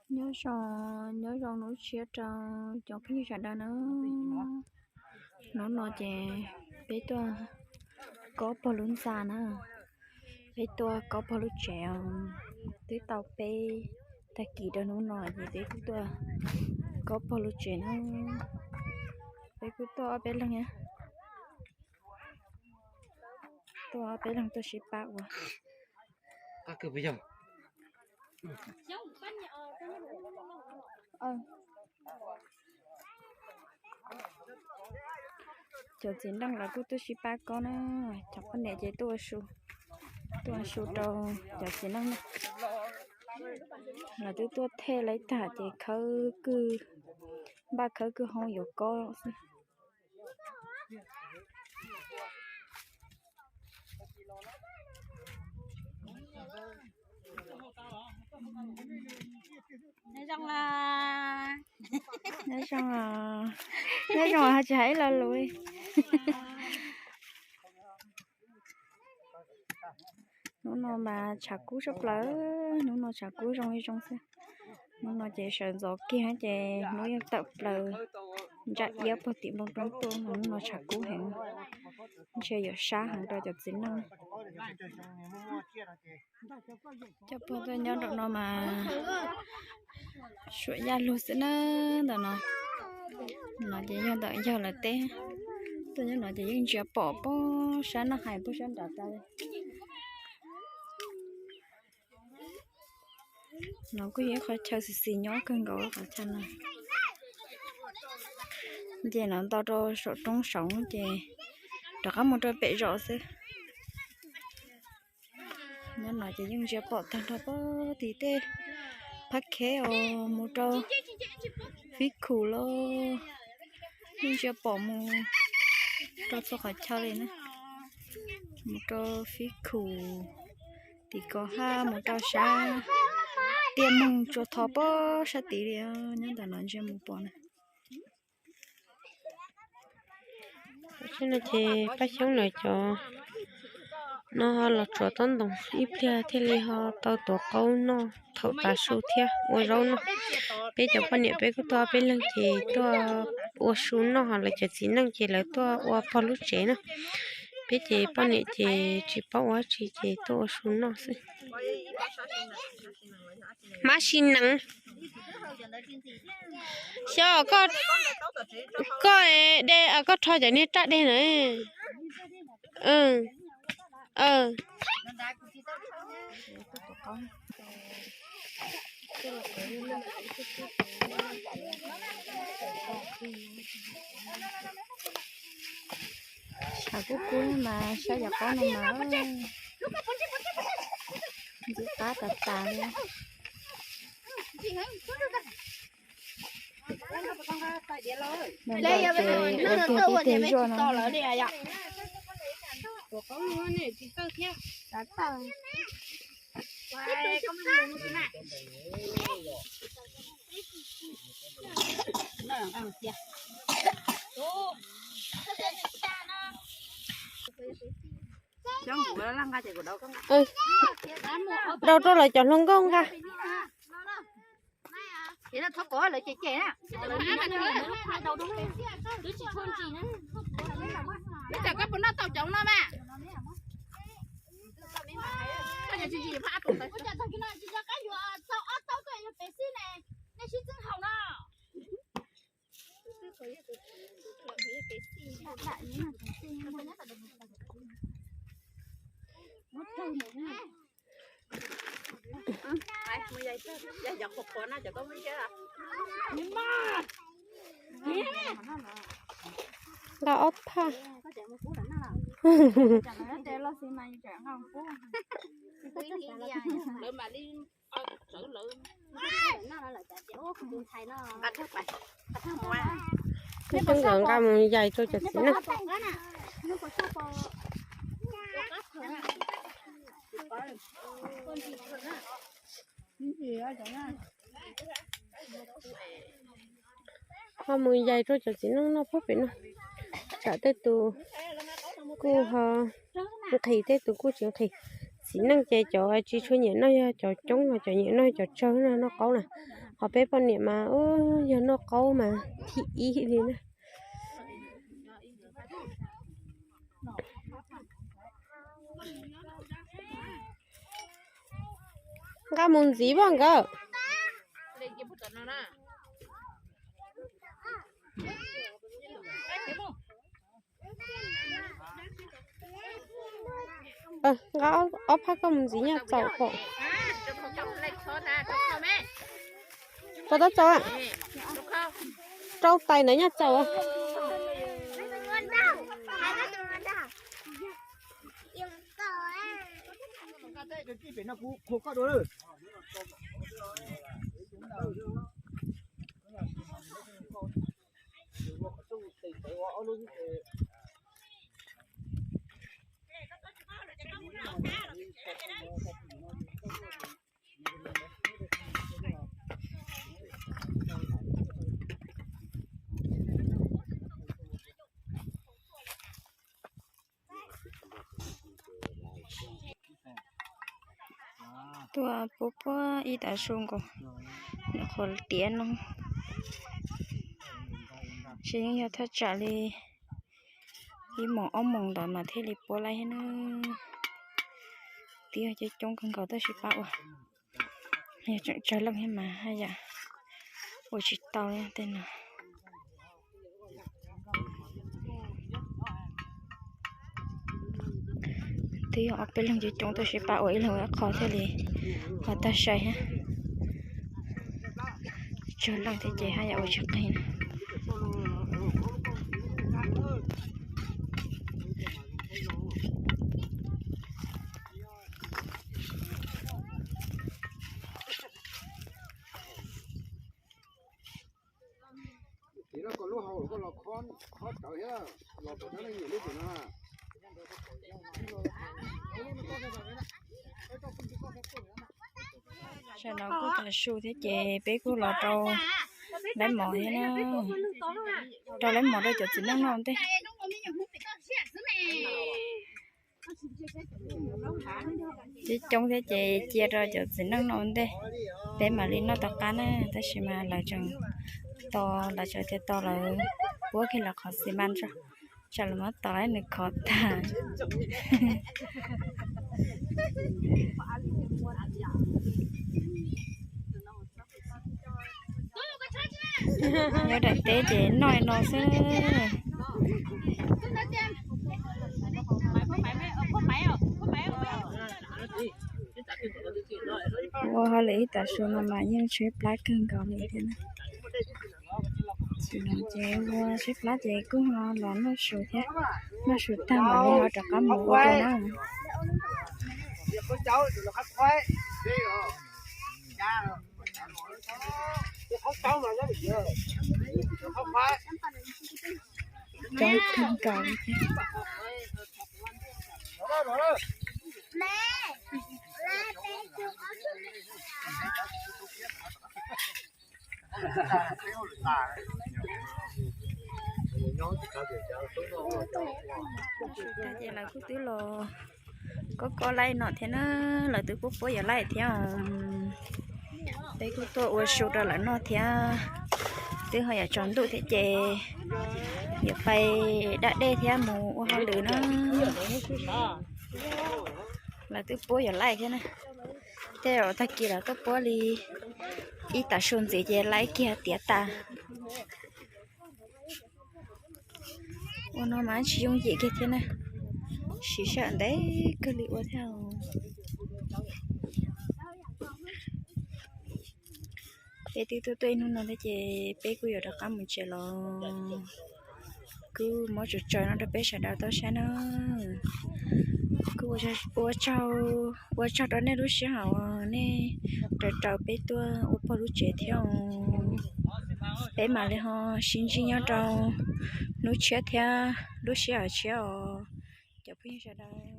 Nyob zoo, nyob zoo hnub tshiab rau cov phooj ywg sawv daws na. Hnub no ces peb tuaj kob pog lub ntxa na. Peb tuaj kob pog lub tsev os. Twb tau peb tag kis rau hnub no ces peb kuj tuaj kob pog lub tsev na. Peb kuj tuaj ob peb leeg na. Tuaj ob peb leeg tuaj sib pab ua. Cov txiv neej lawv kuj tuaj sib pab kob na. Cov poj niam ces tuaj ua su, tuaj ua su rau cov txiv neej na. Lawv twb tuaj thej laib tag ces khawb kwj, npaj khawb kwj hoob yuav kob xwb. Nyob zoo, nyob zoo, nyob zoo, tsis hais ib lo lus li. Hnub no mas tshav kub tshaj plaws, hnub no tshav kub zoo li zoo xwb. Hnub no ces sawv ntxov kiag ces hnub yeej tawm plaws ntsa iab puag tim npoo roob tuaj, hnub no tshav kub heev, ntshe yuav sab heev rau cov txiv neej. Cov pog tuaj nyob nraum no mas suam yaj lug xwb na. Ntawm no, no ces yog ntawm yawg lawv teb. Tuaj nyob no ces yeej ntsia pom puag sab noj hais puag sab nram tas li. No kuj yog ib qhov chaw xis xis nyob kawg nkaus qhov chaw no. Nce no nto rau saum roob saud ces rov qab mus rau pem zos xwb. Nyob no ces yeej ntsia pom tag nrho puag tim tej phab kheb os, mus rau Fib Khum los yeej ntsia pom mus rau txhua qhov chaw li na. Mus rau Fib Khum, tim Kos Haj, mus rau sab Tiaj Moog, tsuas thov puag sab tid li. Nyob ntawm no ntsia mus pom na. Tam sim no ces Paj Xyoob lawv cov no ho los tsuav tob ntoos ib pliag thiaj li ho tau tuav qaub noj thaum tav su thiab ua zaub noj. Peb cov poj niam peb kuj tuaj peb leeg ces tuaj ua su noj, ho lawv cov txiv neej ces lawv tuaj ua pog lub tsev na. Peb ces poj niam ces tsis paub ua dab tsi ces tuaj ua su noj xwb. Mab si nees. Xyov koj, koj de, koj rho cov niag raj deg na. Tshav kub kub mas saib cov qaub no mas ntxim qab tas tas li. Ntawm no ces ua tiag tib tiag zuaj no. Rau rau lawv cov hluas nkauj nqa. Nqa ob phaj. Peb xyoob nkawd nqa mus yais rau cov txiv neej. Ho mus yais rau cov txiv neej noj puag pem no. Tsam tej tus kuj ho nqhis, tej tus kuj tsis nqhis. Txiv neej ces cov tsis tshua nyiam noj yog cov coob, ho cov nyiam noj yog cov tsawg no noj qaub na. Qhov peb poj niam mas yog noj qaub mas thib ib li na. Nqa mus ntxiv poj nkawd. Nqa ob phab koj mus ntxiv nyaj txaus pom. Rau tab txaus, rau tais ntawd nyaj txaus. Tuaj puab puab ib tag su nkaus, nyuam qhuav tiav no, tsis yeej yog thaj tsam li ib moos ob moos ntawd mas thiaj li puab laib thiab na. Twb yog coob coob kawg nkaus tab sis pab ua, yog tseem tsawg leej thiab mas haj yam ua tsis tau li tej no. Twb yog ob peb leeg coob coob tab sis pab ua ib leeg ua ib qho thiaj li ua tag sai thiab. Tsawg leej thiab ces haj yam ua tsis qhib na. Tam no kuj tag su thiab ces peb kuj los rau laib mov thiab na. Rau laib mov rau cov txiv neej noj ua ntej. Coob coob thiab ces cia rau cov txiv neej noj ua ntej, peb mam li noj tom qab na. Tab sis mas lawv tseem tos, lawv tseem tias tos lawv puab kiag lawv qhov xi mas tso, tsam lawv muab tos nws khov tag. Nyob daim teb ces noj li no xwb. Ua hauj lwm ib tag su no mas yeej tshaib plab kawg nkaus li thiab na. Tam no ces ua tshaib plab ces kuj ho los noj su thiab, noj su tag mam li ho rov qab mus ua dua na. Coob kawg nkaus li thiab. Ces lawv kuj twb los kob kob laij no thiab na, lawv twb puab puab yuav laij thiab os. Peb kuj tuaj ua su rau lawv noj thiab. Twb ho yuav tsaus ntuj thiab ces yuav pais da dej thiab mus ua hauj lwm na. Lawv twb puab yuav laij thiab na. Tej zaum tag kis lawv tuaj puab li ib tag su ntxiv ces laij kiag tiav tas. Ua no mas tsis yooj yim kiag thiab na, siv sij hawm ntev kawg li ua thiab. Peb twb tuaj tuaj ib hnub no thiab ces peb kuj yuav rov qab mus tsev los. Kuj muab tso tsawg no rau peb sawv daws tau saib na. Kuj ua tsaug, ua tsaug rau nej lub sij hawm uas nej raws raws peb tuaj ua pog lub tsev thiab os. Peb mam li ho sib ntsib nyob rau hnub tshiab thiab lub sij hawm tshiab os cov phooj ywg sawv daws.